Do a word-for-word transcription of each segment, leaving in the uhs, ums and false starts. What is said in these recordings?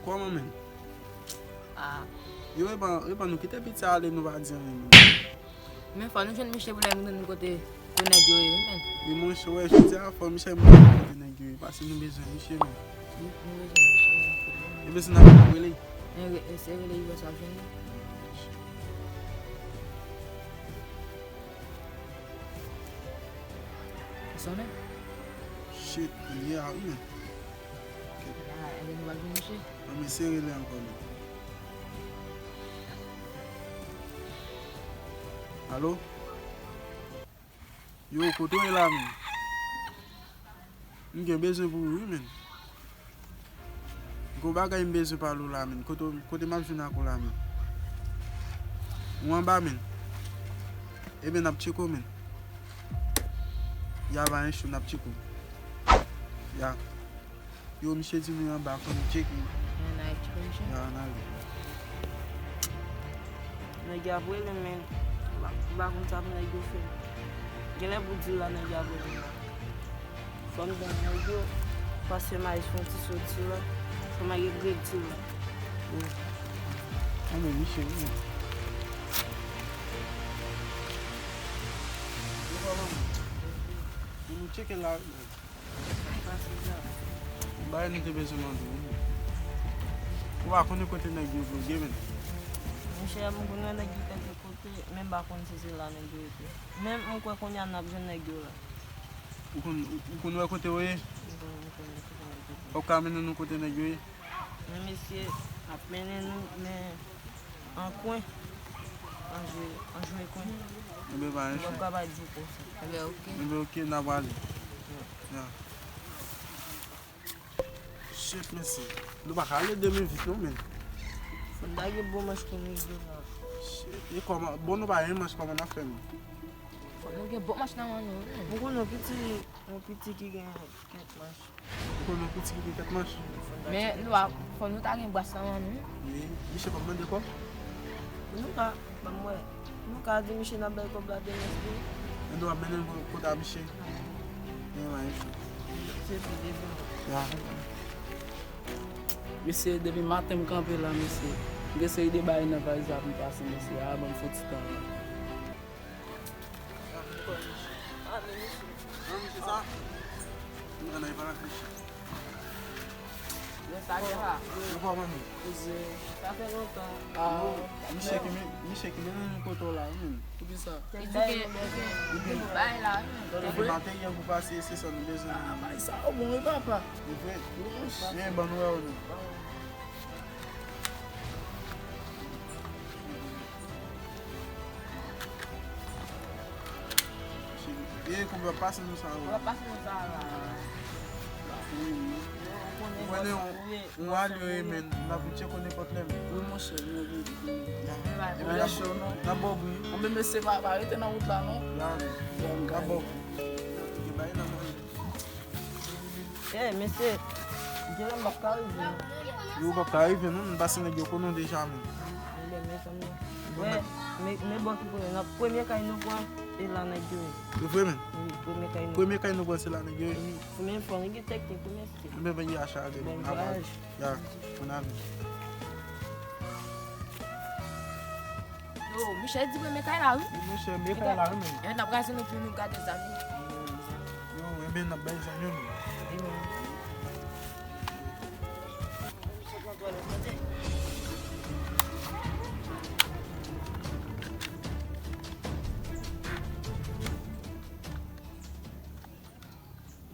Kòman, men? Ah. Yo, epa, epa, nou kite piti a ale, nou pa di anyen, men. Men fò nou jwenn Miche pou l al montre nou kote, kote nèg yo ye, wi, men. Wi, monchè, wè, jodi a, fò Miche montre nou kote nèg yo ye, paske nou bezwen Miche, men. Wi, nou bezwen Miche, men. Ebyen, se n ap rele. E, re-, e, se rele Yves ap jwenn li. Sonnen? Shit, li ye a wi, men. Ah, ebyen nou pral jwenn Miche. An, men se rele ankò, men. Alo? Yo, kote w ye la, men? M gen bezwen pou ou, wi, men. Gwo bagay m bezwen pale w la, men. Kote, kote m ap jwenn ak ou la, men? Ou anba, men? Ebyen, n ap tcheke w, men. Ya, pa gen cho, n ap tcheke w. Ya. Yo, misye di nou anba, fò nou tcheke. Ann al tcheke misye? Ya, ann ale. Nèg yo ap rele m, men. M pa, m pa konn sa pou nèg yo fè. Genlè pou di l la, nèg yo ap rele m la. Fò m tann nèg yo, paske m al fè yon ti soti la. Fò m al regle ti la. Wi. Anben, misye, wi. Yo pa manman. Pou nou tcheke la, wi. Bagay nou te bezwen mande w, wi. Ou pa konnen kote nèg yo vloge, men. Monchè, m konn wè nèg yo kèlke kote, men m pa konn si se la nèg yo rete. Men m kwè kounye a n ap jwenn nèg yo la. Ou konn, ou, ou konn wè kote yo ye? M konn, m konn wè kote nèg yo ye. Ou ka mennen nou kote nèg yo ye? Men mesye ap mennen nou, men an kwen, an jwe, an jwe kwen. Ebyen, pa gen cho. M p ap ka pa di w konsa. Ebyen, oke. Ebyen, oke, n ap ale. Ya. Shit, mesye. Nou pa ka ale demen vit non, men. Fò n lage bon manch pou nou jwe la. Shit. E kòman, bon, nou pa gen manch, kòman n ap fè, men? Fò nou gen bon manch nan men nou, men. Ou konnen yon piti, yon piti ki gen kèk manch. Ou konnen yon piti ki gen kèk manch? Men nou pa, fò nou ta gen bras nan men nou. Wi. Misye p ap mande kòb? Nou ka, ban m wè. Nou ka di misye n ap bay kòb la demen, si. Men nou ap mennen l kote a misye. Men, men, se pi devan. Ya. Mesye, depi maten m kanpe la, mesye. M gen seri de bagay nan valiz la pou m pase, mesye. A, ban m fè ti tan la. Ah, men misye. Nan misye sa? Mwen nan epa la misye. Men sa gen la. Yo pa manmi. Kouzin, sa fè lontan. Ah, misye ki men, misye ki mennen nou kote w la, wi, men. Poukisa? Li di gen, li gen, li gen bagay la, wi, men. Li gen materyèl pou pase, se sa nou bezwen. Ah, bagay sa yo bon, wi, papa. Li vre? Wi, monchè. Men ban nou wè w non. E, konbyen w ap pase nou sa yo? W ap pase nou sa la. Wi, wi. Ou konnen, ou konnen, on, on alye, men, n ap vin tcheke w nenpòt lè, men. Wi, monchè, men wi. Epi n ap, n ap ba w bri. Anben, mesye, pa, pa rete nan wout la, non. N ap ba w bri. Gen bagay nan men. Eh, mesye, genlè m p ap ka rive. Yo, w p ap ka rive, non, men pase nèg yo konnen w deja, men. Anben, men, sa m di. Wè, men, men bò ki konnen, nan premye kay nou pran, se la nèg yo ye. Se vre, men? Wi, premye kay nou. Premye kay nou pran, se la nèg yo ye. Wi, men fò nou gen tèknik, wi, mesye. Anben, ben, ya, chaje. Bon kouraj. Ya, bon avi. Yo, Michel di premye kay la, wi. Wi, Michel, premye kay la, wi, men. Yo, n ap kraze nou pou nou gade zam yo. Yo, enben, n ap bay zam yo, men. Wi, men.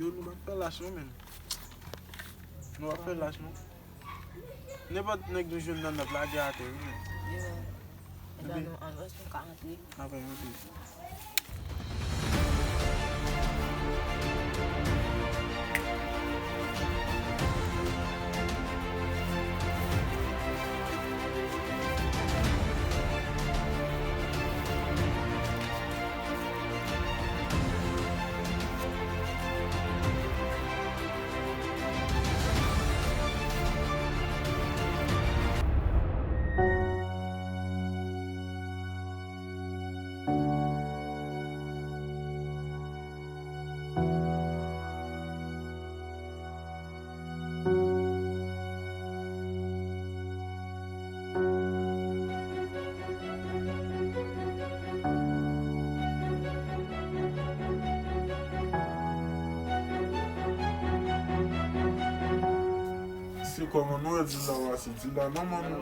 Yo, nou p ap fè lach, non, men. Nou p ap fè lach, non. Nenpòt nèg nou jwenn nan, n ap lage atè, wi, men. Yo, ebyen, nou anlwès, nou ka antre. N ap antre. Kòman nou wè dil la pase? Dil la nòmal nou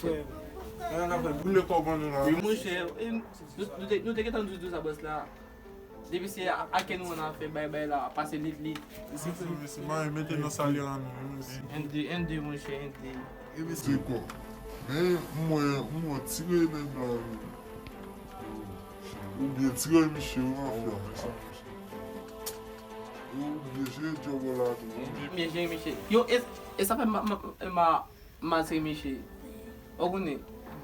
konnen. Boule kòb an nou la. Wi, monchè, e, nou, nou te, nou te gentan di w sa, bòs la. Depi se a, a ke nou ann ap fè bay, bay la, pase lit, lit. Mesi, mesi. Mari, mete nan salye an nou, mesi. N de, N de, monchè, N de. Se kwa? Men, mwen, mwen tire nèg la, wi. Ou byen tire miche, wi, mafya. Ou byen jere djòb la tou, wi. Byen jere miche. Yo, e, e sa fè ma, ma, ma, Matri miche. Ou konnen.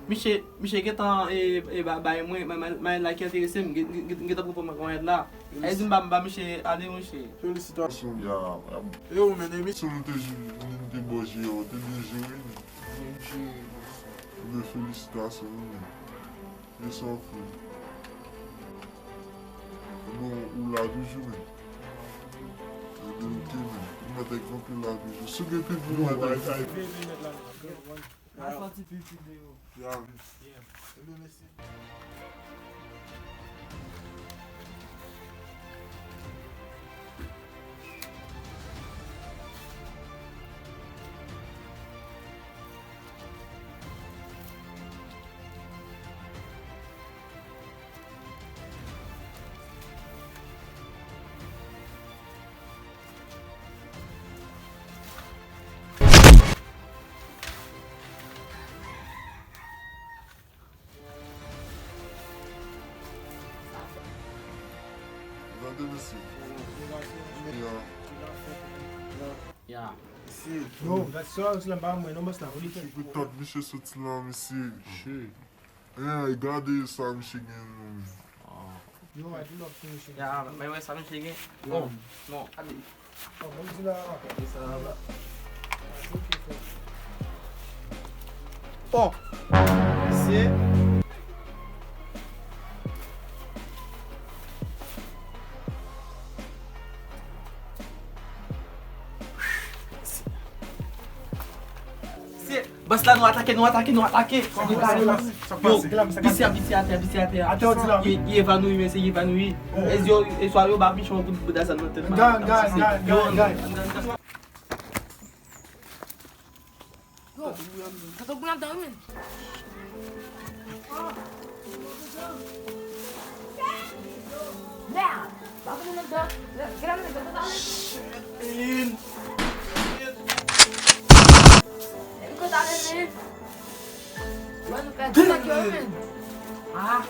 Miche, miche gentan, e, e, ba, bay mwen, ma, ma, mayèt la ki enterese m, gen, gen, gen, gentan pran mwen mayèt la. Li di m ba, m ba miche ale, monchè. Felisitasyon. Ya, ya. E ou menm, emisyon nou te jwe, nou te bò jere, ou te byen jere, wi. Byen jere. Ebyen, felisitasyon, wi, menm. Yo san fou. Bon, ou la toujou, men. Ebyen, ok, men. Ou mèt egzanp la toujou. Si w gen pil pou mèt egzanp. Al sòti pil pil deyò. Ya. Ebyen, mèsi. Tande, mesye. Ya. Ya. Mesye. Yo, gad sa, sa la ba mwen, non, bòs la, pou li fè. Ki kout tòt misye soti la, mesye. Shit. Ey, gade sa misye gen non, men. Yo, ay, pull up sou misye. Ya, men wè sa misye gen. Bon, non, gade. Bon, bon, di la. Di sa la. Bon, se Se, bòs la, nou atake, nou atake, nou atake. Yo, piti a, piti atè, piti atè. Li, li evanoui, mesye, li evanoui. E yo, e swa yo ba miche yon kout bout a zam nan tèt. Gang, gang, gang, gang, gang. Yo, sa tou moun ap dan wi, men. Merde! Pa konn nan dan. Gade nan dan, kote ale? Shit, man. Epi kote ale, men? Yo, nou pèdi nèg yo, wi, men. Ah.